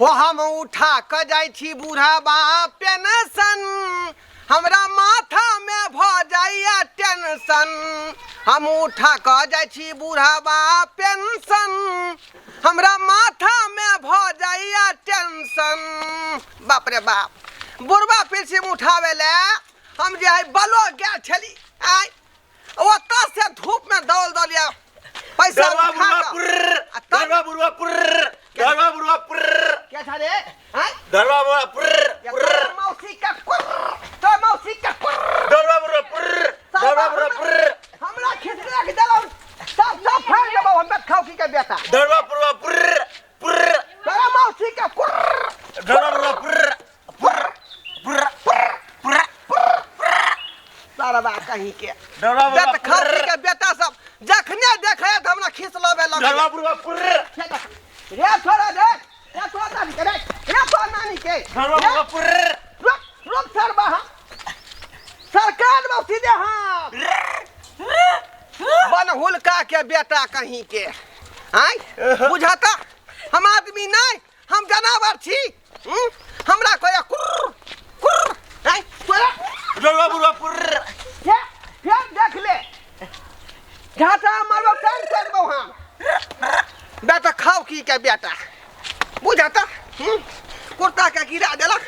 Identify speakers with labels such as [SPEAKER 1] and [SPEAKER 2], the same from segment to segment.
[SPEAKER 1] ओ हम उठा कऽ जाइ छी बूढ़ाबा पेंशन, हमरा माथामे भऽ जाइए टेंशन। हम उठा कऽ जाइ छी बूढ़ाबा पेंशन, हमरा माथामे भऽ जाइए टेंशन। बाप रे बाप, बुढ़बा पेंशन उठाबै लए हम जे है बलो गेल छली, आइ ओतऽ से धूप में दौड़ दलिया पैसा
[SPEAKER 2] डरवा
[SPEAKER 1] उठा
[SPEAKER 2] बुढ़वा
[SPEAKER 1] कऽ।
[SPEAKER 2] पुर्र
[SPEAKER 1] आ तब
[SPEAKER 2] डरवा बुढ़वा पुर्र डरवा बुढ़वा पुर्र
[SPEAKER 1] क्या था रे हैं?
[SPEAKER 2] डरवा बुढ़वा पुर्र
[SPEAKER 1] या
[SPEAKER 2] पुर्र
[SPEAKER 1] तोर मौसी का कुर्र, तोर मौसी का कुर्र।
[SPEAKER 2] डरवा बुढ़वा पुर्र डरवा बुढ़वा पुर्र
[SPEAKER 1] हमरा खिसका के देलौ सब सब फाड़ देबौ हम खाओ की के बेटा।
[SPEAKER 2] डरवा बुढ़वा पुर्र पुर्र
[SPEAKER 1] तोरा मौसी का कुर्र
[SPEAKER 2] डरवा बुढ़वा पुर्र पुर्र पुर्र पुर्र पुर्र
[SPEAKER 1] सारा बात कहीं के
[SPEAKER 2] डरवा बुढ़वा
[SPEAKER 1] बेटा खाओ
[SPEAKER 2] पुर्र
[SPEAKER 1] की के बेटा सब जखने देखे त हमरा खिस लबे लगे।
[SPEAKER 2] डरवा बुढ़वा पुर्र
[SPEAKER 1] रे छोरा देख, रे तोरा नानी के, रे रे तोरा नानी के,
[SPEAKER 2] डरवा बुढ़वा पुर्र।
[SPEAKER 1] रुक रुक सर बहा सरकार में सीधे। हाँ बनहुलका के बेटा कहीं के, आय बुझाता हम आदमी नहीं, हम जानवर छी। हम्म? हमरा कोया कुर्र कुर्र, आय तोरा
[SPEAKER 2] डरवा बुढ़वा पुर्र।
[SPEAKER 1] फेर फेर देख ले, झाटा मारबो कान करबो हम बेटा खाओ की के बेटा। बुझाता हम्म? कुर्ता के गिरा देलक।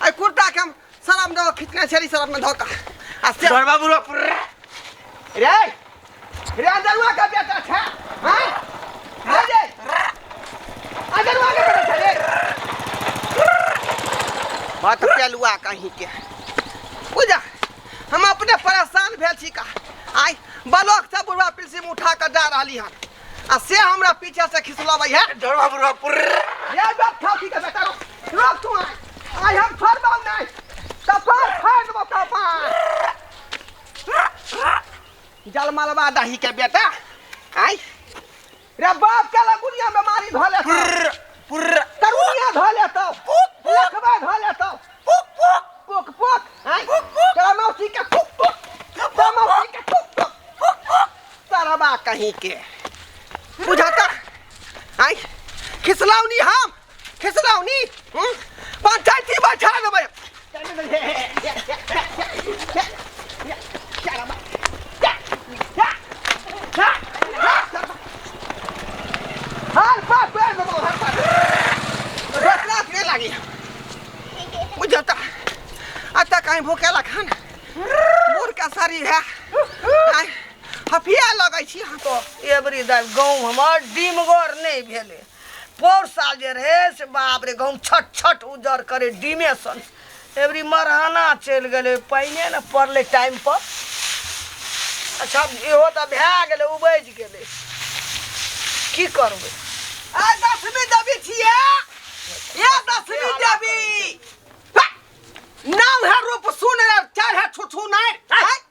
[SPEAKER 1] आई कुर्ता के हम शराब दो खिचने छली शराब में धोका आ से।
[SPEAKER 2] डरवा बुढ़वा पुर्र।
[SPEAKER 1] रे रे अंदरुआ का बेटा छे, हां आ जे अंदरुआ के बेटा छे रे बात पेलुआ कहीं के। बुझा हम अपने परेशान भेल छी का। आई बलोक से बुढ़वा पिलसी में उठा के जा रहली हन आ से हमरा पीछे से खिसलबै है।
[SPEAKER 2] डरवा बुढ़वा पुर्र।
[SPEAKER 1] रे बाप खाओ की के बेटा, रोक रोक तू। आइ आइ हम छोड़बौ नहीं, कपार फाड़ देबौ कपार जलमलबा दही के बेटा। आइ रे बाप के लगुनिया बीमारी धऽ लेतौ।
[SPEAKER 2] पुर्र पुर्र।
[SPEAKER 1] तरुनिया धऽ लेतौ, लखबा धऽ लेतौ,
[SPEAKER 2] पुक पुक
[SPEAKER 1] पुक पुक। आइ तोरा मौसी के पुक पुक, तोरा मौसी के पुक पुक
[SPEAKER 2] पुक पुक।
[SPEAKER 1] तरबा कहीं के बुझाता। आइ खिसलौनी हम खिसलौनी। हम्म? पंचायती बैठा देबै। हाल पा पैर देबौ, हाल पा रोकला के लागी। बुझाता अतः कहीं भूखेला खान बूढ़ का शरीर है, आइ हफिया लगै छी हम।
[SPEAKER 3] तो एबरी दाइ गहूँम हमर डीमगर नहि भेलै। पौर साल जे रहै से बाप रे गहूँम छट छट उजर करे डीमे सन। एबरी मरहाना चलि गेलै, पानिए ने पड़लै टाइम पर। अच्छा इहो तऽ भए गेलै, उपजि गेलै, की करबै?
[SPEAKER 1] आ दसमी देवी छियै, ये दसमी देवी नाम है रूप सुन रे, चार है छुछु नहीं।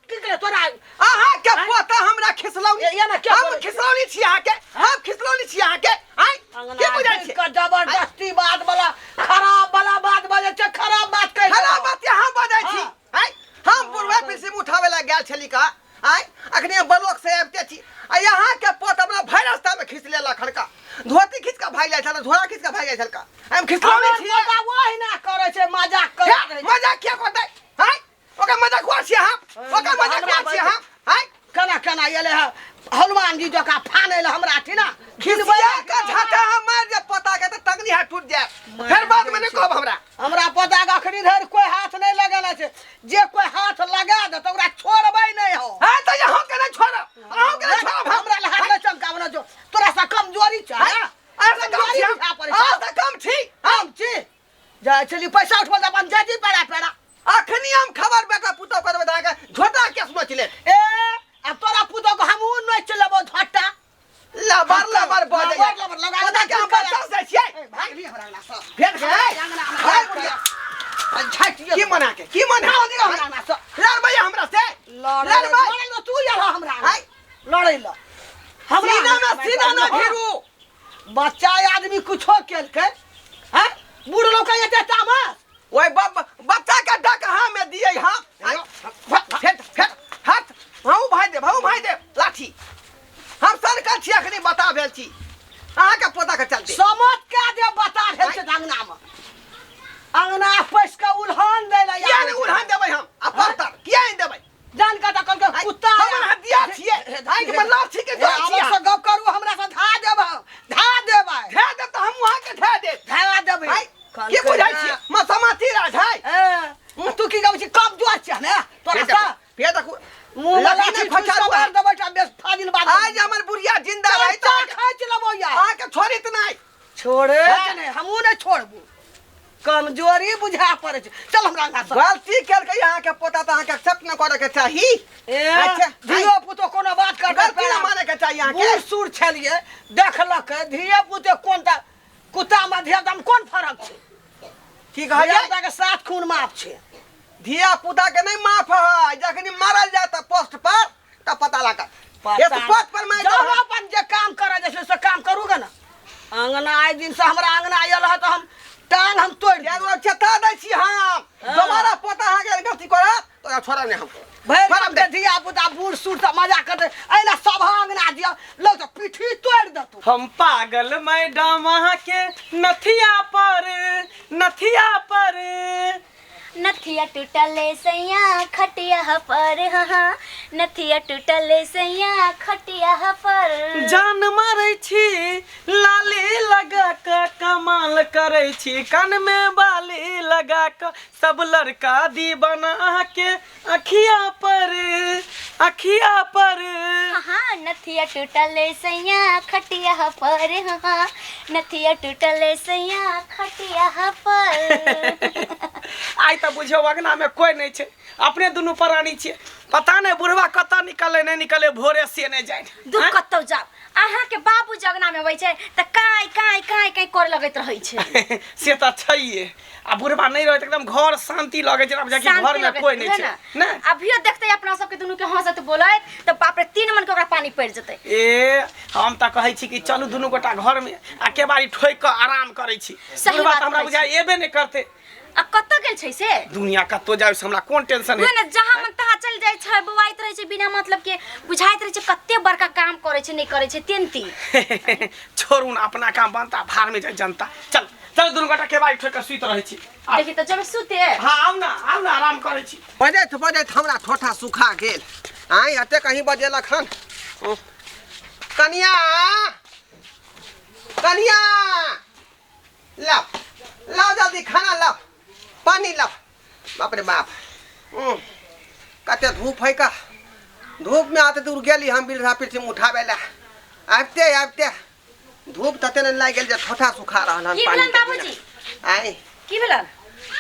[SPEAKER 3] की करे तोरा?
[SPEAKER 1] अहाँ के पोता हमरा खिसलौनी।
[SPEAKER 3] ये ना क्या
[SPEAKER 1] हम
[SPEAKER 3] बोलै छी?
[SPEAKER 1] खिसलौनी छी अहाँ के, हम खिसलौनी छी अहाँ के। आँय की बुझाइ छी?
[SPEAKER 3] के जबरदस्ती बात वाला खराब वाला बात बजै छै, खराब बात कहि
[SPEAKER 1] खराब बात अहाँ बजै छी।
[SPEAKER 3] हाँ।
[SPEAKER 1] आँय हम बुढ़वा पिसी में उठावे ला गेल छली का, आँय अखने बलोक से आबिते छी आ यहाँ के पोत हमरा भरि रास्ता में खींच लेलक। हड़का धोती खींच के भागि जाइ छल, झोरा खींच के भागि जाइ छल का। हम खिसलौनी
[SPEAKER 3] हमर
[SPEAKER 1] छी।
[SPEAKER 3] पोता ओहिना करै छै, मजाक करैत रहै छै।
[SPEAKER 1] मजाक किया करतै? आँय ओकर मजाक हुआ छी अहाँ, ओकर मजाक हुआ छी अहाँ। आँय
[SPEAKER 3] केना केना एलै है हनुमान जी जकाँ फानै लए हमरा ठिना।
[SPEAKER 1] खिसिया के झाटा हम मारि देब पोता के तऽ टंगनी हाथ टूटि जायत, फेर बाद में नहि कहब हमरा।
[SPEAKER 3] हमरा पोता के अखनी धरि कोई हाथ नहि लगेने छै, जे कोई हाथ लगा देत ओकरा छोड़बै नहि हो।
[SPEAKER 1] हाँ तऽ अहूँ के नहि छोड़ब, अहूँ के नहि छोड़ब हम।
[SPEAKER 3] हमरा लए हाथ नहि चमकाबना जो, तोरा से कमजोरी छै।
[SPEAKER 1] हाँ? अहाँ से कम छी हम?
[SPEAKER 3] बुझा पड़ै छै।
[SPEAKER 1] अहाँ से कम छी
[SPEAKER 3] हम छी, जाइ छली पैसा उठबल तऽ अपन जाति पेड़ा पेड़ा।
[SPEAKER 1] अखनी हम खबर बेटा पुतोह करबै तऽ अहाँके झोटा केस नोचि लेत।
[SPEAKER 3] ए आ तोरा पुतोह के हमहूँ नोचि लेबौ झोटा।
[SPEAKER 1] लबर लबर बजै।
[SPEAKER 3] लबर लबर लगा
[SPEAKER 1] ओना के हम बच्चा से छियै।
[SPEAKER 3] ए, भागली हमरा अंगना से।
[SPEAKER 1] फेर के
[SPEAKER 3] अंगना हमरा
[SPEAKER 1] भाग बुढ़िया।
[SPEAKER 3] छाटि
[SPEAKER 1] की मना के की मना
[SPEAKER 3] भाग हमरा अंगना से।
[SPEAKER 1] लड़बै हमरा से?
[SPEAKER 3] लड़ै
[SPEAKER 1] लड़बै?
[SPEAKER 3] लड़ै लए तू एलह हमरा अंगना।
[SPEAKER 1] आँय?
[SPEAKER 3] लड़ै लए हमरा
[SPEAKER 1] सीना में
[SPEAKER 3] अंगना
[SPEAKER 1] सीना न
[SPEAKER 3] हाँ।
[SPEAKER 1] भिड़ू।
[SPEAKER 3] बच्चा आदमी कुछो केलकै हैं, बूढ़ लोग के एते तामस।
[SPEAKER 1] ओहि बच्चा के डक अहाँ में दियै हम। आँय? फेर फेर हाथ हमहूँ भाइ देब, हमहूँ भाइ देब लाठी। हम सनकल छी अखनी बता भेल छी। अहाँ के पोता के चलते।
[SPEAKER 3] समझ के जे बता भेल छै अंगना में, अंगना पैस के उल्हन दै ला।
[SPEAKER 1] किया नहि उल्हन देबै हम आ पड़तर किया नहि देबै?
[SPEAKER 3] जान का तकल के कुत्ता
[SPEAKER 1] हमर हदिया छियै, आइ के बदलाव छी के जोर छियै।
[SPEAKER 3] से गप करू, हमरा से धा देब, धा देबै।
[SPEAKER 1] धा देब तऽ हम अहाँ के धा देब,
[SPEAKER 3] धा देबै।
[SPEAKER 1] की बुझै छियै मसमाती राज है?
[SPEAKER 3] ए तू की गबै छी? कब जोर छै ने तोरा से?
[SPEAKER 1] पे देखू
[SPEAKER 3] मुंह में लाठी
[SPEAKER 1] फटा
[SPEAKER 3] मार देबै त बेस फाजिल बात।
[SPEAKER 1] आज हमर बुढ़िया जिंदा रही
[SPEAKER 3] त खाइ चलबो यार।
[SPEAKER 1] अहाँ के छोड़ित नहि,
[SPEAKER 3] छोड़े नहि, हमहूँ नहि छोड़बू। कमजोरी बुझा पड़ै छै। चल हमरा अंगना से।
[SPEAKER 1] गलती केलकै अहाँ के पोता तऽ अहाँ के एक्सेप्ट न करे के चाही।
[SPEAKER 3] अच्छा धियो पुतो कोनो बात कर
[SPEAKER 1] गलती न माने के चाही अहाँ के।
[SPEAKER 3] बूढ़ सूढ़ छलियै देखलक धियो पुतो कोन ता कुत्ता में धिया पुता में कोन फरक छै?
[SPEAKER 1] की कहलियै?
[SPEAKER 3] धिया पुता के साथ खून माफ छै।
[SPEAKER 1] धिया पुता के नहीं माफ है, जखनी मारल जाए त पोस्ट पर त पता लागत। एक पोस्ट पर मार
[SPEAKER 3] जब अपन जे काम करे जे से काम करूगा ना। अंगना आइ दिन से हमरा अंगना आयल है त हम टांग हम तोड़
[SPEAKER 1] देब, चेता दै छी हम। दोबारा पोता अहाँ के गलती करत तो छोड़ब नहीं हम।
[SPEAKER 3] भरि के धिया पुता बूढ़ सूढ़ से मजा करते एना सब अंगना दिया लोग तो पीठी तोड़ देतौ।
[SPEAKER 4] हम पागल मैडम अहाँ के नथिया पर, नथिया पर
[SPEAKER 5] नथिया टूटले सैया खटिया पर, हाँ नथिया टूटले सैया खटिया पर।
[SPEAKER 4] जान मारै छी लाली लगा क कमाल करै छी, कान में बाली लगा क सब लड़का दीवाना अहाँ के अखिया पर, अखिया पर।
[SPEAKER 5] हाँ नथिया टूटले सैया खटिया पर, हाँ नथिया टूटले सैया खटिया पर।
[SPEAKER 4] आइ तऽ बुझियौ अंगना में कोई नहीं छै, अपने दुनू प्राणी छियै। पता नहीं बुढ़वा कतऽ निकले नहीं निकले, भोरे से नहीं जाए।
[SPEAKER 5] दू कतौ जाब, अहाँ के बाबू जगना में अबै छै तऽ काई काई काई काई करे लगैत रहै छै।
[SPEAKER 4] से तऽ छैहे, आ बुढ़वा नहीं रहै तऽ एकदम घर शांति लगै छै, जाकि घर में कोई नहीं छै ने।
[SPEAKER 5] अभियो देखते अपना सबके दुनू के हंसत बोलैत तऽ बाप रे 3 मन के ओकरा पानी पड़ि जेतै।
[SPEAKER 4] ए हम तऽ कहै छी कि चलू दुनू गोटा घर में आ केबाड़ी ठोकि कऽ आराम करै छी। बुढ़वा तऽ हमरा बुझाइ एबे नहि करतै।
[SPEAKER 5] आ कतऽ गेल छै से?
[SPEAKER 4] दुनिया कतौ जाय से हमरा कोन टेंशन है?
[SPEAKER 5] ने जहाँ मन तहाँ चल जाय छै, बौआइत रहै छै बिना मतलब के, बुझाइत रहै छै कते बड़का काम करै छै नहि करै छै तेनती।
[SPEAKER 4] छोड़ू ना अपना काम बनता, भार में जाय जनता। चल चल दुनू गोटा केबाड़ी ठोकि कऽ सुति रहै छी।
[SPEAKER 5] देखी तऽ जब सुते।
[SPEAKER 4] हाँ आउ ना, आउ ना, आराम करै छी।
[SPEAKER 1] बजैत बजैत हमरा ठोठा सुखा गेल। आइ एते कहीं बजेलक हन। कनिया कनिया लाओ लाओ जल्दी खाना लाओ, पानी लाओ। बाप रे बाप, कते धूप है का, धूप में आते दूर गेली हम बिरधा पीठी में उठावे ला, आबिते आबिते धूप तते ने लागि गेल जे ठोठा सुखा रहल हन।
[SPEAKER 5] की
[SPEAKER 1] पानी
[SPEAKER 5] भेलन
[SPEAKER 1] के
[SPEAKER 5] बाबूजी?
[SPEAKER 1] बिना। आइ
[SPEAKER 5] की भेलन?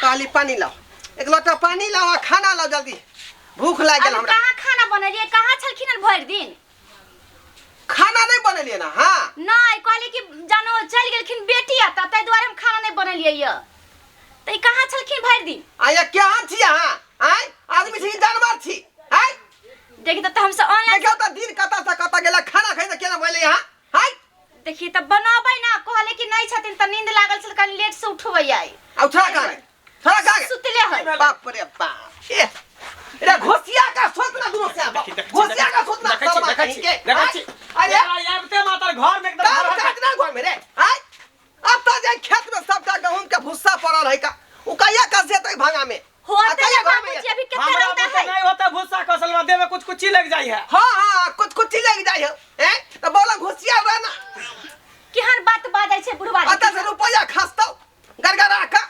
[SPEAKER 1] कहली पानी लाओ, एक लोटा पानी लाओ आ खाना लाओ जल्दी, भूख लागि गेल
[SPEAKER 5] अभी
[SPEAKER 1] हमरा।
[SPEAKER 5] कहाँ खाना बनेलियै? कहाँ छलखिन हन भरि दिन?
[SPEAKER 1] खाना नहीं बनेलियै ना? हाँ
[SPEAKER 5] नहीं, कहली कि जानो चलि गेलखिन बेटी एतऽ, ताहि दुआरे हम खाना नहीं बनेलियै यऽ। तऽ ई कहाँ छलखिन भरि दिन?
[SPEAKER 1] आया केहन छी अहाँ? आँय आदमी छी जानवर छी? आँय
[SPEAKER 5] देखी तऽ हमसब ऑनलाइन
[SPEAKER 1] देखियौ तऽ दिन कतऽ से कतऽ गेलै, खाना खाइ तऽ केना भेलै अहाँ? आँय
[SPEAKER 5] देखी तऽ बनाबै ना, कहले कि नहीं छथिन तऽ नींद लागल छल, कनि लेट से उठबै आइ।
[SPEAKER 1] आ उठा कहाँ रे? थोड़ा कहाँ गे?
[SPEAKER 5] सुतले है।
[SPEAKER 1] बाप रे बाप, ए रे घोसिया का सोचना दुनू से आब। घोसिया का सोचना
[SPEAKER 4] देखै छी,
[SPEAKER 1] सरवा
[SPEAKER 4] देखै
[SPEAKER 1] कहीं
[SPEAKER 4] छी,
[SPEAKER 1] के।
[SPEAKER 4] देखै छी।
[SPEAKER 1] अरे
[SPEAKER 4] एकरा आबिते मातर घर में एकदम
[SPEAKER 1] काम
[SPEAKER 4] घर
[SPEAKER 1] काज ना घर में रे। आय अब तो जे खेत में सबटा गहूम के भुस्सा पड़ल है का, उ कहिया कसेतै भांगा में?
[SPEAKER 5] होते
[SPEAKER 1] आ कहिया
[SPEAKER 5] ना
[SPEAKER 1] घर में
[SPEAKER 5] बाबूजी, अभी कितना
[SPEAKER 4] हमरा
[SPEAKER 5] रौदा
[SPEAKER 4] बुते
[SPEAKER 5] है?
[SPEAKER 4] नहीं होता भुस्सा कसल में, देह में कुछ कुछ लग जाई है।
[SPEAKER 1] हाँ हाँ कुछ कुछ लग जाई है। हैं तो बोला घुसिया रहे ना।
[SPEAKER 5] केहन बात बाजै छै बुढ़वा?
[SPEAKER 1] अतः से रुपया खसतौ गड़गड़ा का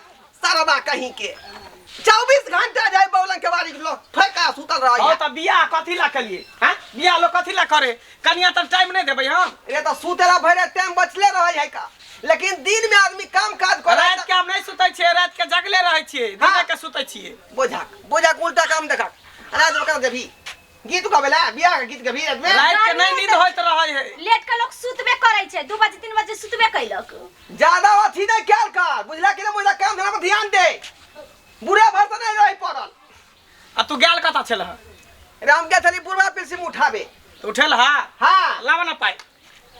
[SPEAKER 1] सरबा कहीं के 24 घंटा जाए बौलन के बारी लो फेंका सुतल रह।
[SPEAKER 4] हां त बियाह कथि ला कलिए? हां बियाह लो कथि ला करे? कनिया त टाइम नहीं देबै हम।
[SPEAKER 1] रे त सुतेला भरे टाइम बचले रहै है का, लेकिन दिन में आदमी काम काज करे।
[SPEAKER 4] रात के हम नहीं सुतै छियै, रात के जगले रहै छियै, दिन के सुतै छियै।
[SPEAKER 1] बोझा बोझा उल्टा काम देखा रात में कर देबी गीत गावेला, बियाह के गीत गबी रात में।
[SPEAKER 4] रात के नहीं नींद होइत रहै है,
[SPEAKER 5] लेट के लोग सुतबे करै छै, 2 बजे 3 बजे सुतबे कैलक।
[SPEAKER 1] ज्यादा अथी नहीं कैल कर, बुझला कि नहीं बुझला? काम धंधा पर ध्यान दे, बुढ़ा भर से नहीं रही पड़ल।
[SPEAKER 4] आ तू गेल कतऽ छल?
[SPEAKER 1] रे हम गेल छली बुढ़वा पिलसी में उठाबे।
[SPEAKER 4] तो उठेल? हा
[SPEAKER 1] हाँ
[SPEAKER 4] लावा ना पाइ।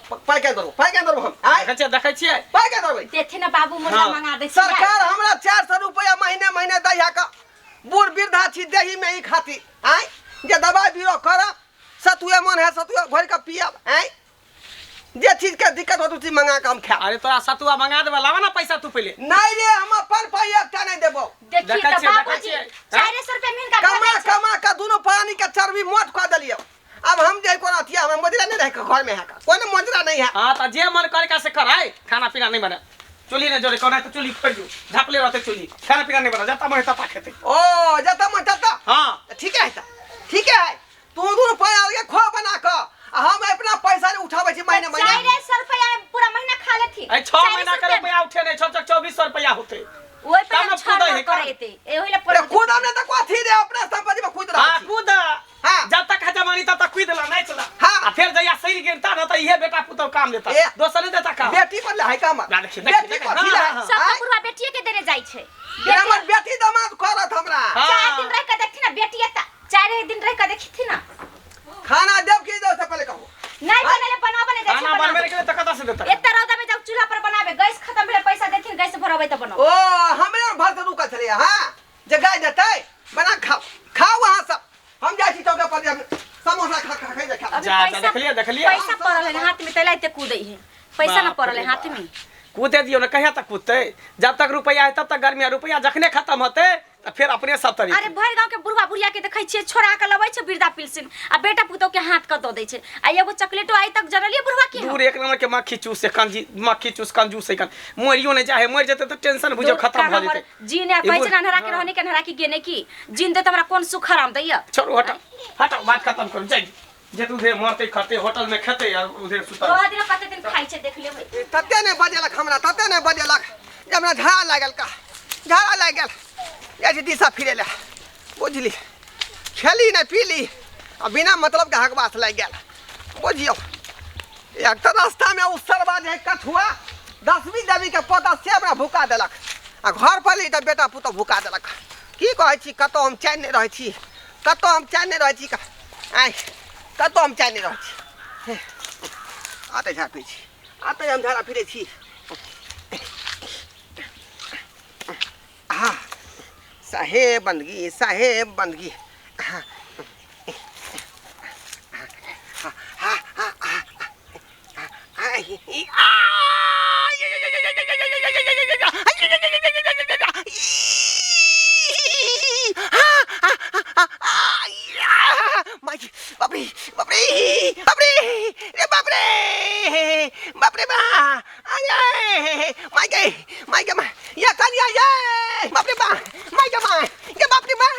[SPEAKER 1] पाइ के धरू, पाइ के धरू हम। आय
[SPEAKER 4] देखै छियै, देखै छियै
[SPEAKER 1] पाइ के धरबै।
[SPEAKER 5] देथे ना बाबू मोला
[SPEAKER 4] हाँ।
[SPEAKER 5] मंगा दै छै।
[SPEAKER 1] सरकार हमरा 400 रुपया महीने महीने दै है का, बूढ़ वृद्धा छी देही में ई खातिर। आय जे दवाई बीरो करब, सतुए मन है सतुए भरि के पियब। आय जे चीज के दिक्कत होत उ चीज मंगा के हम खाएब।
[SPEAKER 4] अरे तोरा सतुआ मंगा देबा, लावा ना पैसा तू पहिले।
[SPEAKER 1] नहीं रे, हम अपन पाई एकटा नहीं देबो।
[SPEAKER 5] देखिए
[SPEAKER 4] देखै
[SPEAKER 5] तऽ
[SPEAKER 4] छियै, देखै
[SPEAKER 5] बाबूजी
[SPEAKER 4] छियै।
[SPEAKER 5] 400 रुपया में हिनका
[SPEAKER 1] कमा
[SPEAKER 5] भेटै छै।
[SPEAKER 1] कमा के दुनू प्राणी के चर्बी मोट कऽ देलियौ। अब हम जे कोनो अथिया हमरा मोजरा नहीं रहे घर में है का, कोनो मोजरा नहीं है।
[SPEAKER 4] हाँ तो जे मन करे का से कराए, खाना पीना नहीं बने, चूल्ही नहीं जोड़े, कोना तो चूल्ही खोल जो झापले रहते चूल्ही, खाना पीना नहीं बना, जता मन तता खेते।
[SPEAKER 1] ओ जता मन तता।
[SPEAKER 4] हाँ
[SPEAKER 1] ठीक है, ठीक है, तू दुनू पाई आगे खो बना के आ हम अपना पैसा ने उठाबै छी महीने महीने।
[SPEAKER 5] 400 रुपया में पूरा महीना खा लेथी।
[SPEAKER 4] अरे 6 महीना के रुपया उठे नहीं, 6 2400 रुपया होते।
[SPEAKER 5] ओइ पर
[SPEAKER 4] तब
[SPEAKER 5] हम
[SPEAKER 4] ने कूदै है,
[SPEAKER 5] छड़ करे एते एहि ला
[SPEAKER 1] अरे
[SPEAKER 5] पड़े।
[SPEAKER 1] कूदम ने त कथी रे, अपना संपत्ति में कूद रहल
[SPEAKER 4] हाँ
[SPEAKER 1] छी।
[SPEAKER 4] कूद।
[SPEAKER 1] हाँ।
[SPEAKER 4] जब तक है जवानी तब तक कूद ला, नहीं चला।
[SPEAKER 1] हाँ।
[SPEAKER 4] आ फिर जहिया सही गिरता ना त इहे बेटा पुतौ काम देता,
[SPEAKER 1] ए।
[SPEAKER 4] दोसर नहीं देता काम।
[SPEAKER 1] बेटी पर है काम।
[SPEAKER 4] ना देखी, देखी,
[SPEAKER 1] बेटी
[SPEAKER 4] देखी।
[SPEAKER 1] कथी ला?
[SPEAKER 4] हाँ, हाँ,
[SPEAKER 5] सब
[SPEAKER 1] आँय?
[SPEAKER 5] पूरा बेटिए के देने जाइ छै।
[SPEAKER 1] ये हमर बेटी दमाद करत हमरा।
[SPEAKER 4] हाँ।
[SPEAKER 5] 4 दिन रह के देखथि ना बेटी एता, 4 दिन रह के देखथि ना।
[SPEAKER 1] खाना देब की देब से पहले कहू।
[SPEAKER 5] नहीं बनले बनाबे नहीं देखि।
[SPEAKER 4] खाना बनबे के लिए त कतऽ से देता?
[SPEAKER 5] एते रौदा में जाऊ चूल्हा पर बनाबे, गैस खत्म भेले पैसा देथिन, गैस भरबै त बनाओ।
[SPEAKER 1] ओ हमरे भर से रुकल छलै हां, जे गाय देतै बना खाओ, खाओ अहाँ सब। हम जाइ छी चौका पर समोसा खा खा खा खा।
[SPEAKER 5] अभी
[SPEAKER 4] जा, जा,
[SPEAKER 5] पैसा-
[SPEAKER 4] देखलियै, देखलियै।
[SPEAKER 5] पैसा पड़ल है हाथ में तैला एते कूदै है, पैसा न
[SPEAKER 4] बाप
[SPEAKER 5] पड़ल है
[SPEAKER 4] रे
[SPEAKER 5] हाथ में।
[SPEAKER 4] कूदे दियौ ने, कहिया तक कूदतै? जब तक रुपया है तब तक गर्मी है, रुपया जखने खत्म होतै त फिर अपने सब तरीके।
[SPEAKER 5] अरे भरि गांव के बुढ़वा बुढ़िया के देखै छियै छोड़ा के लबै छै वृद्धा पेंशन आ बेटा पुतोह के हाथ के दऽ दै छै। आ एगो चॉकलेटो आइ तक जनलियै बुढ़वा के?
[SPEAKER 4] दूर एक नंबर के मक्खी चूस से कंजी, मक्खी चूस कंजूस है कन, मरियो नहीं चाहे, मर जेतै त टेंशन बुझियौ खत्म भऽ जेतै।
[SPEAKER 5] जी ने कहै छै ने अन्हरा के रहने के अन्हरा के गेने की जिन दे त हमरा कोन सुख आराम दैया।
[SPEAKER 4] छोड़ू, हटाओ हटाओ, बात खत्म करू, जाइ जे उधर मरतै खतै होटल में खेतै आ उधर सुतल।
[SPEAKER 5] ओह दिन कते दिन खाइ छै देख लेबै।
[SPEAKER 1] तते नहि बजेलक हमरा, तते नहि बजेलक जे हमरा झाड़ा लागल का, झाड़ा लागि गेल। जाइ छी दिशा फिरै लए, बुझली खेली नहि पीली आ बिना मतलब के हकबास लागि गेल। बुझियौ एक तऽ रास्तामे ओ सरबा जे है कठुआ 10वीं देवी के पोता से हमरा भुका देलक आ घर पर ली तऽ बेटा पुतोह भुका देलक। की कहै छी, कतहु हम चैन नहि रहै छी, कतहु हम चैन नहि रहै छी, आँय कतहु हम चैन नहि रहै छी। आते झाड़ा फिरै छी, आते हम झाड़ा फिरै छी। हाँ साहेब बंदगी, साहेब बंदगी। हाँ बाप रे बाप रे बाप रे रे बाप रे बाप रे बा, आय my गे my गे my या कनिया ये बाप रे बा my गे my ये बाप रे बा,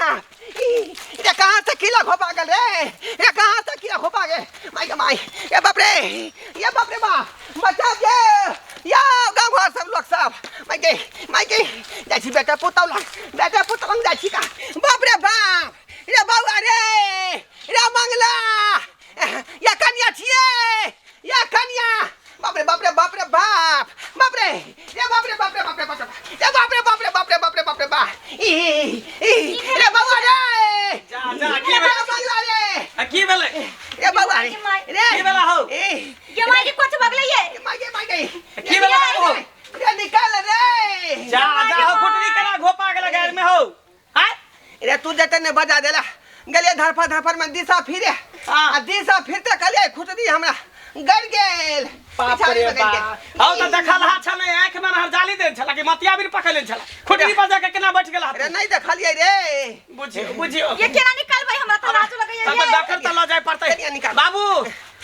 [SPEAKER 1] रे कहाँ से कीला घोपा गेल रे, रे कहाँ से कीला घोपा गेल my गे my ये बाप रे ये बाप रे बा, बचाव ये या गाँव घर सब लोग सब my गे my गे। जाइ छी बेटा पुतौह लग, बेटा पुतौह लग जाइ छी का। बाप रे बाप रे बौआ रे रे मंगला या कनिया छियै या कनिया, बाप रे बाप रे बाप रे बाप बाप रे रे बाप रे बाप रे बाप रे बाप रे बाप रे बाप रे बाप रे बाप रे बाप रे बा ई ई रे बौआ रे
[SPEAKER 4] जा जा
[SPEAKER 1] रे
[SPEAKER 4] की भेलै?
[SPEAKER 1] मंगला रे
[SPEAKER 4] आ की भेलै?
[SPEAKER 1] रे बौआ रे रे
[SPEAKER 4] की भेलै हौ?
[SPEAKER 1] ए
[SPEAKER 5] गे माय के कथि भगलै ये?
[SPEAKER 1] My गे my गे
[SPEAKER 4] की भेलै हौ?
[SPEAKER 1] रे निकाल रे
[SPEAKER 4] जा जा हौ, फुटरी केना घोपा गेल गाड़ में हौ? आँय?
[SPEAKER 1] रे तू जते ने बजा देला गेलियै धरफर धरफर में दिशा फिरे
[SPEAKER 4] हाँ।
[SPEAKER 1] आ दिशा फिरते कहलियै खुटरी हमरा गड़ गेल
[SPEAKER 4] बाप
[SPEAKER 1] पिछाड़ी
[SPEAKER 4] रे
[SPEAKER 1] में गड़ गेल।
[SPEAKER 4] बाप। हौ तऽ देखल हा छलै, आँखि में नहर जाली देल छलै कि मतिया बिर पकड़ि लेल छलै, खुटरी पर जाके केना बैठ गेल
[SPEAKER 1] रे नहीं देखलियै रे।
[SPEAKER 4] बुझियौ बुझियौ
[SPEAKER 5] ये केना निकालबै, हमरा तऽ लाज लगैया।
[SPEAKER 4] तब तऽ डॉक्टर तऽ लऽ जाय पड़तै।
[SPEAKER 1] कनिया निकाल।
[SPEAKER 4] बाबू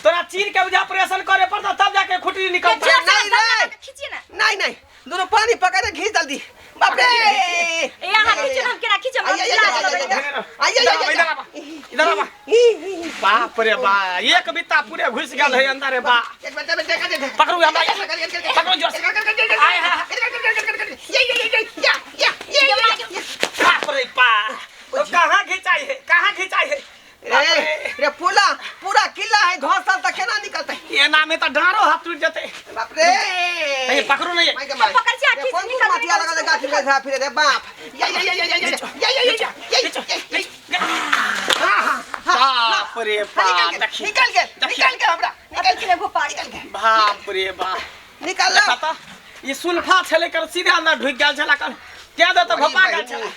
[SPEAKER 4] तोरा चीर के बुझा ऑपरेशन करे पड़तौ तब जाके खुटरी निकलतै।
[SPEAKER 1] नहीं रे।
[SPEAKER 5] खींचिए ना।
[SPEAKER 1] नहीं नहीं, दोनों पानी पकड़ के घींच जल्दी। बाप रे
[SPEAKER 5] ए अहाँ खींचू ना, हम केना खींचब, हमरा लाज लगैया।
[SPEAKER 4] इधर आबा, इधर आबा। बाप रे बा, एक बित्ता पूरे घुसि गेल है अंदर रे बा। पकड़ू हमरा, पकड़ू जोर से। आय हाय। बाप रे बा, तो कहाँ घिंचाई है, कहाँ घिंचाई है?
[SPEAKER 1] रे रे पूरा पूरा किला है धौसल तक केना निकलतै?
[SPEAKER 4] एना में तऽ डाँरो हाथ टूटि जेतै।
[SPEAKER 1] बाप रे
[SPEAKER 4] ए, पकड़ू नहीं।
[SPEAKER 1] My गे my.
[SPEAKER 5] पकड़ छी, आ
[SPEAKER 1] रे,
[SPEAKER 5] खींच,
[SPEAKER 1] कोन
[SPEAKER 5] निकल,
[SPEAKER 1] माटिया
[SPEAKER 5] निकल,
[SPEAKER 1] लगल गाछी में फिरे रे बाप। या या या या या या या या या या या।
[SPEAKER 4] बाप रे बाप, देखी
[SPEAKER 1] निकल गेल, निकल गेल हमरा, निकल गेल,
[SPEAKER 5] घोपा
[SPEAKER 1] निकल गेल,
[SPEAKER 4] बाप रे बाप,
[SPEAKER 1] निकल।
[SPEAKER 4] देखा तऽ ई सुल्फा छलै कर सीधे अंदर ढुकि गेल छलै कर क्या दे तऽ घोपा गेल छलै।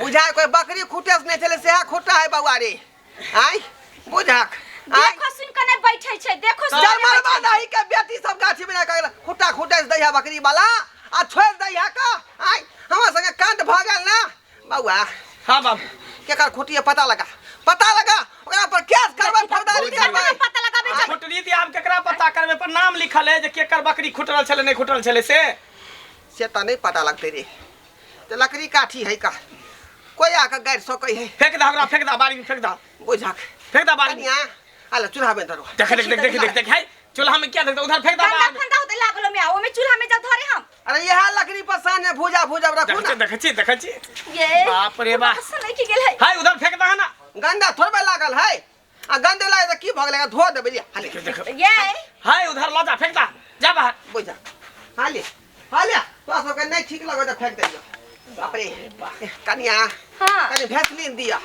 [SPEAKER 1] बुझा कोई बकरी खूटे से नहीं छलै सेहा खूटा है बौआ रे। आय बुझाक आँय?
[SPEAKER 5] देखो सुन के नहीं बैठे छै, देखो सुन के नहीं
[SPEAKER 1] जरमरबा
[SPEAKER 5] बैठे छै।
[SPEAKER 1] दही के बेटी सब गाछी में के खुटा खुटा से दैहा बकरी वाला आ छोड़ दैहा का। आय हमरा संगे कांड भ गेल ना बौआ।
[SPEAKER 4] हाँ बाबू।
[SPEAKER 1] केकर खुटी है पता लगा, पता लगा, ओकरा पर केस करबै, फौजदारी
[SPEAKER 5] केकरा
[SPEAKER 1] करबै।
[SPEAKER 5] पता लगाबै छै?
[SPEAKER 4] खुटरी दिया आब केकरा पता करबै पर नाम लिखल है जे केकर बकरी खुटरल छलै नहि खुटरल छलै से।
[SPEAKER 1] से तऽ नहि पता लगतै रे, तऽ लकड़ी काठी है का कोई आके गाड़ि सकै है।
[SPEAKER 4] फेंक दा ओकरा, फेंक दा बाड़ी में, फेंक दा।
[SPEAKER 1] बुझक
[SPEAKER 4] फेंक दा बाड़ी में।
[SPEAKER 1] कनिया आला चूल्हा में धरो।
[SPEAKER 4] देख देख देख देख देख देख है चूल्हा में क्या देखता उधर फेंक दा
[SPEAKER 5] गंदा
[SPEAKER 4] बाहर में।
[SPEAKER 5] फंदा होते लागलो में, ओमे चूल्हा में जब धरे हम।
[SPEAKER 1] अरे यह लकड़ी पर साने भूजा भूजा रखू ना।
[SPEAKER 4] देख छी देख छी।
[SPEAKER 5] ये
[SPEAKER 4] बाप रे बाप।
[SPEAKER 5] पसंद नहीं की गेल है।
[SPEAKER 4] हाय उधर फेंक दा ना।
[SPEAKER 1] गंदा थोड़बे लागल है आ गंदे लागे तऽ की भऽ गेलै, धो देबै रे। हाले
[SPEAKER 4] देख देख।
[SPEAKER 5] ये
[SPEAKER 4] हाय उधर ल जा, फेंक दा, जा बाहर।
[SPEAKER 1] बुझा हाले हाले तोरा सबके नहि ठीक लगै तऽ फेंक दियौ। बाप रे कनिया।
[SPEAKER 5] हाँ।
[SPEAKER 1] कनि भैसलीन दिया,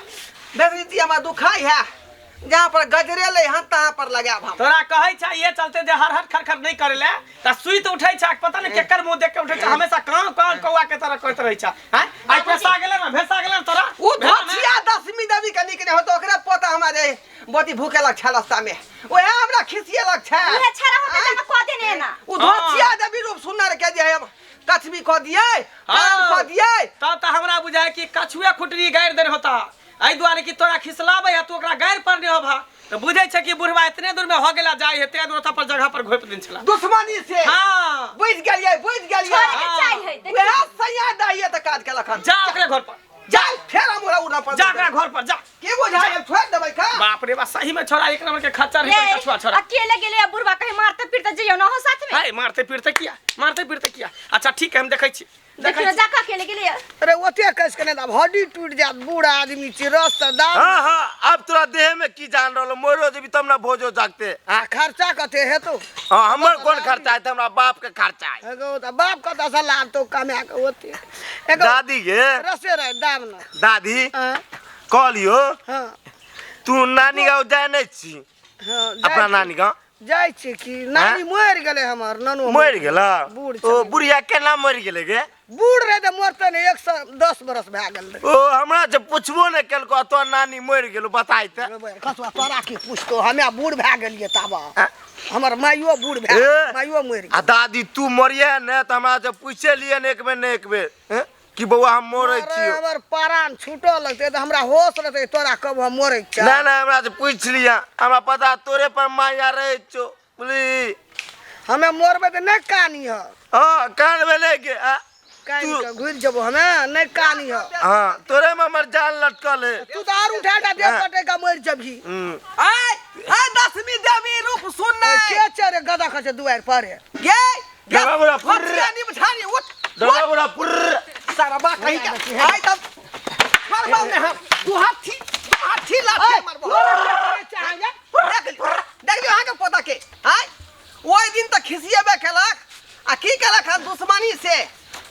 [SPEAKER 1] भैसलीन दिया, हमरा दुखाइ है जहाँ पर गजरेलै हन तहाँ पर लगायब हम।
[SPEAKER 4] तोरा कहै छै ये चलते जे हर हर खर खर नहीं करेले त सुइत उठै छै, पता नहीं केकर मुंह देख के उठै छै, हमेशा काव काव कौआ के तरह करैत रहै छै। हैं आइ पैसा गेलै ना, भेसा गेलै ना तोरा।
[SPEAKER 1] ओ धोछिया दसमी देवी के निक नहि होतो, ओकरे पोता हमरा जे बड़ी भूखे लग छै रास्ता में, ओहे हमरा खिसियलक छै।
[SPEAKER 5] उहे छड़ा होते जाके कह देने ना।
[SPEAKER 1] ओ धोछिया देवी रूप सुनर के जे हम कछबी कह दियै, कान कह दियै।
[SPEAKER 4] तब त हमरा बुझाय कि कछुए खुटरी गाड़ि देने होता, एहि दुआरे कि तोरा खिसलाबै आ तू ओकरा गाड़ि पर नहि होबा, त बुझै छै कि बुढ़वा एतने दूर में हो गेला जाय है, ते दूर पर जगह पर घोपि देने छला
[SPEAKER 1] दुश्मनी से।
[SPEAKER 4] हां
[SPEAKER 1] बुझ गेलियै, बुझ गेलियै।
[SPEAKER 5] छोड़े के चाही है, देखियौ।
[SPEAKER 1] वएह सैया दहिए त काज केलक हन।
[SPEAKER 4] जा ओकरे घर पर
[SPEAKER 1] जा, फेर हम ओकरा उड़ा पर
[SPEAKER 4] जा, ओकरा घर पर जा।
[SPEAKER 1] की बुझाय छोड़ देबै का?
[SPEAKER 4] बाप रे बा, सही में छोड़ा एक नंबर के खच्चर है कछुआ छोड़ा।
[SPEAKER 5] अकेले गेले आ बुढ़वा कहीं मारते पीटते जइयो ना हो साथ में।
[SPEAKER 4] हाय मारते पीटते किया, मारते पीटते किया? अच्छा ठीक है हम देखै छी,
[SPEAKER 5] देखियो जाके अकेले गेले।
[SPEAKER 3] अरे ओते कस के नहीं, अब हड्डी टूट जात, बूढ़ा आदमी छी, रस त दाम।
[SPEAKER 2] हां हां अब तोरा देह में की जान रहलो, मरो जेबी तब ना भोजो जागते।
[SPEAKER 3] आ खर्चा कते हेतो?
[SPEAKER 2] हां हमर कोन खर्चा है, हमरा बाप के खर्चा है।
[SPEAKER 3] एगो त बाप कत से लाभ तो कमा के ओते। एगो
[SPEAKER 2] दादी के
[SPEAKER 3] रसे रहे दाम ना।
[SPEAKER 2] दादी
[SPEAKER 3] हां
[SPEAKER 2] कहलियो।
[SPEAKER 3] हां
[SPEAKER 2] तू नानी गांव जाय नै छी?
[SPEAKER 3] हां
[SPEAKER 2] अपना नानी गांव
[SPEAKER 3] जाय छी की नानी मरि गेलै हमर, ननो
[SPEAKER 2] मरि गेला?
[SPEAKER 3] बूढ़
[SPEAKER 2] ओ बुढ़िया केना मरि गेलै गे?
[SPEAKER 3] बूढ़ रहे तऽ मरते ने, 110 बरस भए गेल रहे।
[SPEAKER 2] ओ हमरा जे पुछबो नै केलको तोर नानी मरि गेलो बताय त।
[SPEAKER 3] कसुआ तोरा की पुछतो, हमे बूढ़ भए गेलियै ताबा, हमर माइयो बूढ़ भए, माइयो मरि गेल।
[SPEAKER 2] आ दादी तू मरिए ने तऽ हमरा जे पूछे लिए ने एक बेर ने एक बेर कि बौआ हम मरै छियो।
[SPEAKER 3] हमर प्राण छूटऽ लगतै तऽ हमरा होश रहतै, तोरा कब हम मरै छियै।
[SPEAKER 2] ना ना हमरा से पूछ लिया, हमरा पता तोरे पर माया रहै छौ, बुझली?
[SPEAKER 3] हमे मरबै तऽ नहि कानी ह।
[SPEAKER 2] हां कानबै नहि के?
[SPEAKER 3] कान के घुरि जेबो हमे, नहि कानी ह।
[SPEAKER 2] हां तोरे में हमर जान लटकल है।
[SPEAKER 3] तू तऽ आर उठा उठा देह कटे के मरि जेबही।
[SPEAKER 1] आय आय दसमी देवी रूप सुन नै
[SPEAKER 3] के छै रे गदा खसे दुआरि पर रे?
[SPEAKER 1] गे
[SPEAKER 2] डबरा बुढ़ा पुर्र।
[SPEAKER 1] निमठानी उठ
[SPEAKER 2] डबरा बुढ़ा पुर्र।
[SPEAKER 1] सारा बा कहीं के आय तब मारबो ने हम, दू हाथी दू हाथी लाठी मारबो। देख लियो अहाँ के पोता के। आय ओहि दिन तऽ खिसियेबे केलक आ की केलक हन दुश्मनी से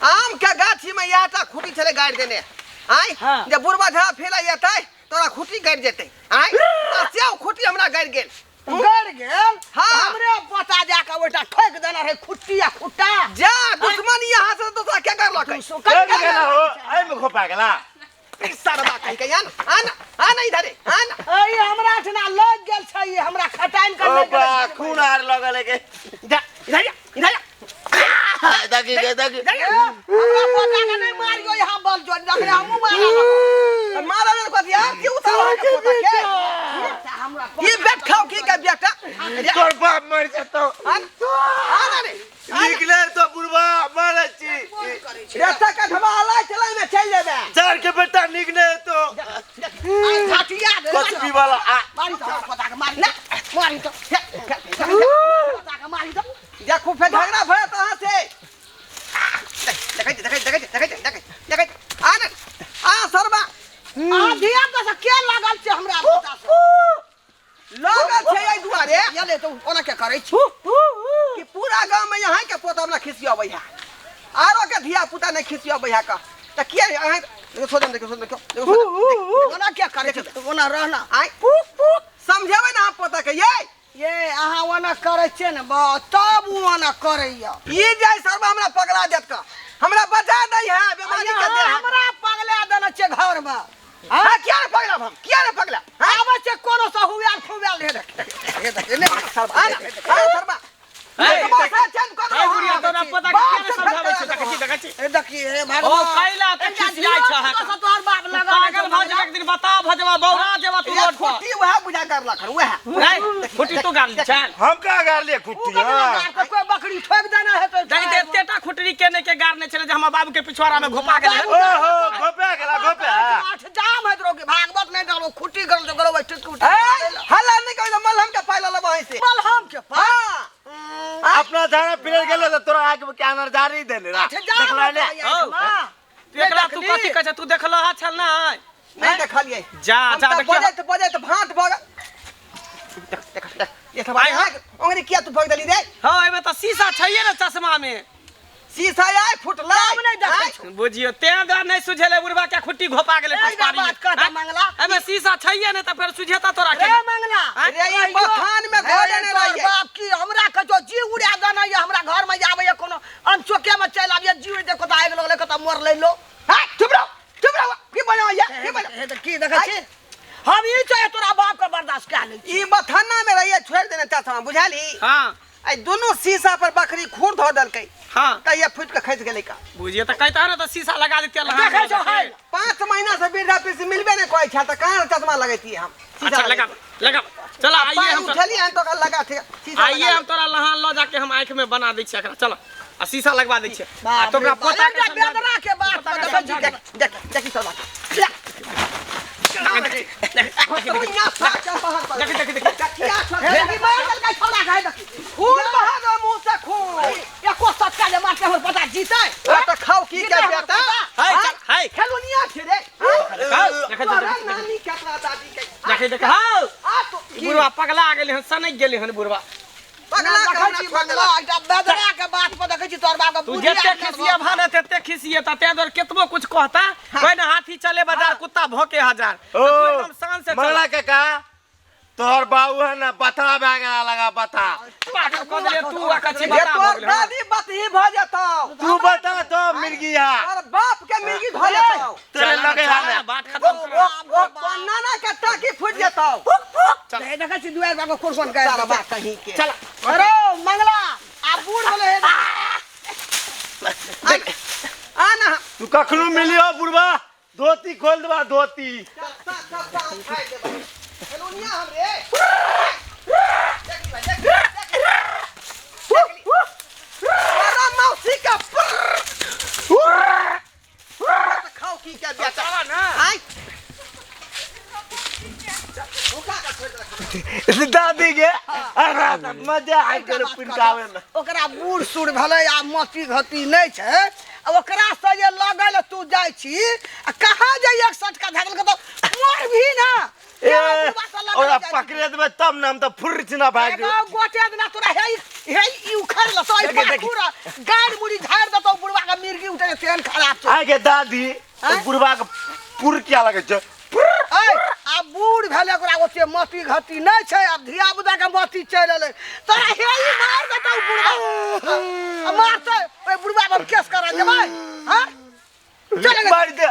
[SPEAKER 1] आम के गाछी में इएह टा खूटी छलै गाड़ि देने। आय जे बुढ़बा झा फेला एतै तोरा खूटी गाड़ि जेतै। आय आ से ओ खूटी हमरा गाड़ि गेल।
[SPEAKER 3] गड़ गेल?
[SPEAKER 1] हाँ।
[SPEAKER 3] हमरे पोता जाके ओहिटा ठोकि देने रहै खुट्टी आ खुट्टा।
[SPEAKER 1] जा दुश्मनी यहाँ से दोसरा के करलकै?
[SPEAKER 2] के गेला हो, एहि में खोपा गेला।
[SPEAKER 1] सरबा कहि के आन आन आन इधर आन।
[SPEAKER 3] अई हमरा ठिना लग गेल छै, ई हमरा खटाइन के
[SPEAKER 2] ओ
[SPEAKER 3] लग
[SPEAKER 2] बा
[SPEAKER 3] गेल।
[SPEAKER 2] खून आर लगल है के।
[SPEAKER 1] जा इधर जा, इधर जा।
[SPEAKER 2] देखी गे देखी।
[SPEAKER 3] हमरा पोता के नहीं मारियो, यहाँ बल जोड़ रखने हमहूँ मारब।
[SPEAKER 1] मारब ने कथी यार, की उतार के पोता के?
[SPEAKER 3] हमरा
[SPEAKER 1] ई बेट खाओ की के बेटा?
[SPEAKER 2] तोर बाप मर जेतौ।
[SPEAKER 1] आन आन रे।
[SPEAKER 2] निकले तो बुढ़बा मरै छी।
[SPEAKER 1] रास्ता कठवा अला चलै में चल जेबे।
[SPEAKER 2] चार के बेटा निकले तो
[SPEAKER 3] घाटिया दे।
[SPEAKER 2] कछबी वाला आ
[SPEAKER 3] मारी तो पोता के मारी ना, मारी तो पोता के मारी तो।
[SPEAKER 1] जा खूब फेर झगड़ा भए तहाँ से। देखै देखै देखै देखै देखै देखै आन आ सरबा।
[SPEAKER 3] आ धिया पुता से के लागल छै हमरा पोता से?
[SPEAKER 1] लागल छै एहि दुआरे
[SPEAKER 3] ये तो ओना के करै छी
[SPEAKER 1] कि पूरा गांव में यहाँ के पोता हमरा खिसियबै है, आरो के धिया पुता नहीं खिसियबै है का त किया अहाँ देखो सोचम देखो सोचम देखो देखो
[SPEAKER 3] ओना के करै छी, ओना रहना।
[SPEAKER 1] आइ समझेबै ना अहाँ पोता के। ये
[SPEAKER 3] ये अहाँ ओना करै छियै ने बा, तब उ ओना करैया।
[SPEAKER 1] ई जाय सरबा हमरा पगला देत का, हमरा बचा दै है बीमारी के देह।
[SPEAKER 3] हमरा पगला देने छै घर में।
[SPEAKER 1] हां किया ने पगला हम, किया ने पगला?
[SPEAKER 3] आबै छै कोनो अपनो से हुआल खुआल हे देख हे देख ने
[SPEAKER 1] सरबा आ ना, आ सरबा
[SPEAKER 4] हे,
[SPEAKER 1] बाप से चेंज कर
[SPEAKER 4] हे बुढ़िया तोरा पता के
[SPEAKER 1] बाप
[SPEAKER 4] केना
[SPEAKER 1] से
[SPEAKER 4] समझाबै छै
[SPEAKER 1] फटका
[SPEAKER 4] देखै छी देखै छी
[SPEAKER 3] हे देखी हे
[SPEAKER 4] ओ
[SPEAKER 3] भगवान
[SPEAKER 4] कैला तऽ खिसियाइ छ अहाँके
[SPEAKER 3] तोहर बाप
[SPEAKER 4] तू
[SPEAKER 3] लगा
[SPEAKER 4] पागल भऽ जेबा एक दिन बता भऽ जेबा बौरा जेबा तू
[SPEAKER 1] ये
[SPEAKER 4] रोड पर
[SPEAKER 1] खुट्टी वएह बुझा करलक हन वएह
[SPEAKER 4] नहीं खुटी तू गाड़ली छल
[SPEAKER 2] हम कहाँ गाड़लियै खुट्टी हाँ
[SPEAKER 3] कोई बकरी ठोक देना है तो
[SPEAKER 4] देखी तऽ एतेटा खुटरी केने के गाड़ने छलै जे हमर बाबू के पिछवाड़ा में घोपा गेलै
[SPEAKER 2] ओहो घोपा गेला घोपा
[SPEAKER 3] आठ जाम है रोगी भागवत नहीं डालो खुटी गल जो गलो टिक
[SPEAKER 1] ए हल्ला नहीं कहियो मलहम के पाइ लऽ लेबो से
[SPEAKER 3] मलहम के पाइ
[SPEAKER 1] हाँ
[SPEAKER 2] अपना झाड़ा पिलर गेलो तऽ तोरा आँख में के अनर जारी देले रा
[SPEAKER 3] आठ जाम
[SPEAKER 2] देखला ने
[SPEAKER 4] हौ। तू एकरा तू कथी कहै छै तू देखलह हा छल नहि
[SPEAKER 1] नहीं देखलियै
[SPEAKER 4] जा
[SPEAKER 1] हम
[SPEAKER 4] जा
[SPEAKER 1] तऽ
[SPEAKER 4] देखियौ
[SPEAKER 1] बजैत बजैत भाँट भऽ गेल देख देख देख ये सब
[SPEAKER 4] आइ
[SPEAKER 1] आँख ओंगरी किया तू भग देली रे
[SPEAKER 4] हँ एहिमे तऽ शीशा छैहे ने चश्मा में
[SPEAKER 1] शीशा आइ फुटलै
[SPEAKER 3] तब नहि देखै
[SPEAKER 1] आइ,
[SPEAKER 3] छौ।
[SPEAKER 4] बुझियौ तें दुआरे नहि सुझेलै बुढ़बा के खुट्टी घोपा गेलै
[SPEAKER 3] एहि
[SPEAKER 4] पछतारी में।
[SPEAKER 3] बात कहता
[SPEAKER 4] आँय?
[SPEAKER 3] मंगला।
[SPEAKER 4] एहिमे शीशा छैहे ने तऽ फेर सुझेता तोरा
[SPEAKER 3] रे
[SPEAKER 4] केना
[SPEAKER 3] मंगला
[SPEAKER 1] रे ई बथान में घरे
[SPEAKER 3] हे
[SPEAKER 1] ने
[SPEAKER 3] तोहर
[SPEAKER 1] रहियै
[SPEAKER 3] बाप की हमरा कहियो जी उड़ा देना ये हमरा घर में आबैया कोनो अनचोके में चलि आबिया जी उड़ि देखो तऽ आगि लगलै कतऽ मर लै लो
[SPEAKER 1] हाय चुप रहो चुप रहो की बजाओ या की बजाओ
[SPEAKER 3] हे तऽ की देखै छी हम ई चाहे तोरा बाप के बर्दाश्त कए लै छी
[SPEAKER 1] ई बथाना में रहियै छोड़ि देने चश्मा बुझाली
[SPEAKER 4] हँ
[SPEAKER 1] आई दुनू शीशा पर बकरी खूर धो देलकै
[SPEAKER 4] हँ
[SPEAKER 1] तैया फुटि के खसि गेलै का
[SPEAKER 4] बुझियौ तऽ कहिता ने तऽ शीशा लगा देतियै लहान
[SPEAKER 3] देखै छौ है
[SPEAKER 1] 5 महीना से वृद्धा पेंशन मिलबे नहीं करै छै तऽ कहाँ चश्मा लगैतियै हम शीशा
[SPEAKER 4] अच्छा लगा लगा चल आइए
[SPEAKER 1] पाइ
[SPEAKER 4] हम तोरा-
[SPEAKER 1] उठेलियै हन तऽ ओकरा लगा ठीक शीशा
[SPEAKER 4] आइए
[SPEAKER 1] लगा
[SPEAKER 4] हम तोरा लहान लऽ जाके हम आँखि में बना दै छियै एकरा चल आ शीशा लगवा दै छियै आ तोरा पोता के समझा दे।
[SPEAKER 3] बेदरा के बात पर देखै छी
[SPEAKER 1] देख देख देखी सरबा
[SPEAKER 4] देख देख देख
[SPEAKER 3] हे देखी मार देलकै छौड़ा के हे देखी
[SPEAKER 1] खून बहा दो मुंह से खून
[SPEAKER 3] एको सटका जे मारते हमर पता जीतै
[SPEAKER 1] आ तऽ खाउ की के
[SPEAKER 3] हमर
[SPEAKER 1] बेटा
[SPEAKER 3] पता?
[SPEAKER 4] हाय चल हाय
[SPEAKER 1] खेलोनिया छै रे
[SPEAKER 4] देख
[SPEAKER 1] तोरा
[SPEAKER 4] देख
[SPEAKER 1] नानी के तोरा दादी के
[SPEAKER 4] देख देख हौ
[SPEAKER 1] आ तो
[SPEAKER 4] बुढ़वा पगला गेलै हन सनकि गेलै हन बुढ़वा
[SPEAKER 1] पगला के
[SPEAKER 3] देखै
[SPEAKER 1] हमरा
[SPEAKER 3] छी
[SPEAKER 1] छोड़
[SPEAKER 3] मंगला
[SPEAKER 1] देलक।
[SPEAKER 3] एकटा बेदरा के बात पर देखै छी तोहर बाप के
[SPEAKER 4] तू
[SPEAKER 3] बुद्धि
[SPEAKER 4] जते
[SPEAKER 3] आबि गेल
[SPEAKER 4] खिसिया भाने तेते खिसिए त तें दुआरे केतबो कुछ कहता कोई ना हाथी चले बाजार कुत्ता भौंके हजार
[SPEAKER 2] ओ
[SPEAKER 4] तू एकदम शान से चल
[SPEAKER 2] मंगला काका तोहर बाबू है ना बता भए गेला लगा बता
[SPEAKER 4] पागल कऽ देले तू आ कछी
[SPEAKER 1] ये
[SPEAKER 4] बता भऽ
[SPEAKER 1] तोर
[SPEAKER 4] गेलै हन।
[SPEAKER 1] दादी बतही भऽ जेतौ
[SPEAKER 2] तू बता तो मिर्गिया
[SPEAKER 1] तोर बाप के मिर्गी धऽ जेतौ
[SPEAKER 2] तेरे
[SPEAKER 4] चल ना,
[SPEAKER 2] लगे
[SPEAKER 4] चल
[SPEAKER 2] है
[SPEAKER 4] ना,
[SPEAKER 2] ना
[SPEAKER 4] बात खत्म कर
[SPEAKER 1] ओ तोर नाना के टाकी फुटि जेतौ
[SPEAKER 3] हे देखै छी दुआरि बाप के कोन कोन गारि
[SPEAKER 1] सरबा कहीं के
[SPEAKER 4] चल
[SPEAKER 3] अरे मंगला आ बूढ़ भेलै हे
[SPEAKER 1] आ ना
[SPEAKER 2] तू कखनो मिलियो बुढ़वा धोती खोल देबा धोती
[SPEAKER 1] चल सब सब सब हम खाइ देबै खेलौनिया हम रे देख ली भाई, देख ली, देख ली। तोरा मौसी के तऽ खाउ की के बेटा
[SPEAKER 4] चल ना
[SPEAKER 1] आइ भूखा के छोड़ि देलक हमरा।
[SPEAKER 2] दादी के अरे मजा आबि गेल पिनकावे में
[SPEAKER 3] ओकरा बूढ़ सूढ़ भेलै आ मती घती नहि छै आ ओकरा से जे लगल तू जाइ छी आ कहाँ जे एक सटका धऽ देलकै तऽ मर भी ना
[SPEAKER 2] ए
[SPEAKER 3] बुढ़बा से लगल
[SPEAKER 2] ओकरा
[SPEAKER 3] जाइ छी।
[SPEAKER 2] पकड़े देबै तब ने हम तऽ फुर्र छिना भागि
[SPEAKER 3] एगो
[SPEAKER 2] जेबै
[SPEAKER 3] गोटे दिना तोरा हे हे ई उखड़ लेतौ ई
[SPEAKER 2] देखी, देखी।
[SPEAKER 3] पाखुर गाड़ मुड़ी झाड़ि देतौ बुढ़बा के मिर्गी उठे तेहन खराब छै
[SPEAKER 2] आइ के दादी ओ बुढ़वा के पुर किया लगै छै
[SPEAKER 3] ऐ आब बूढ़ भेलै ओकरा ओते मती घती नहि छै आब धिया पुता के मती चलि एलै तोरा हे ई मार देतौ बुढ़बा आ मारतै ओहि बुढ़बा पर केस करा देबै हँ चल गे।
[SPEAKER 2] मारि दे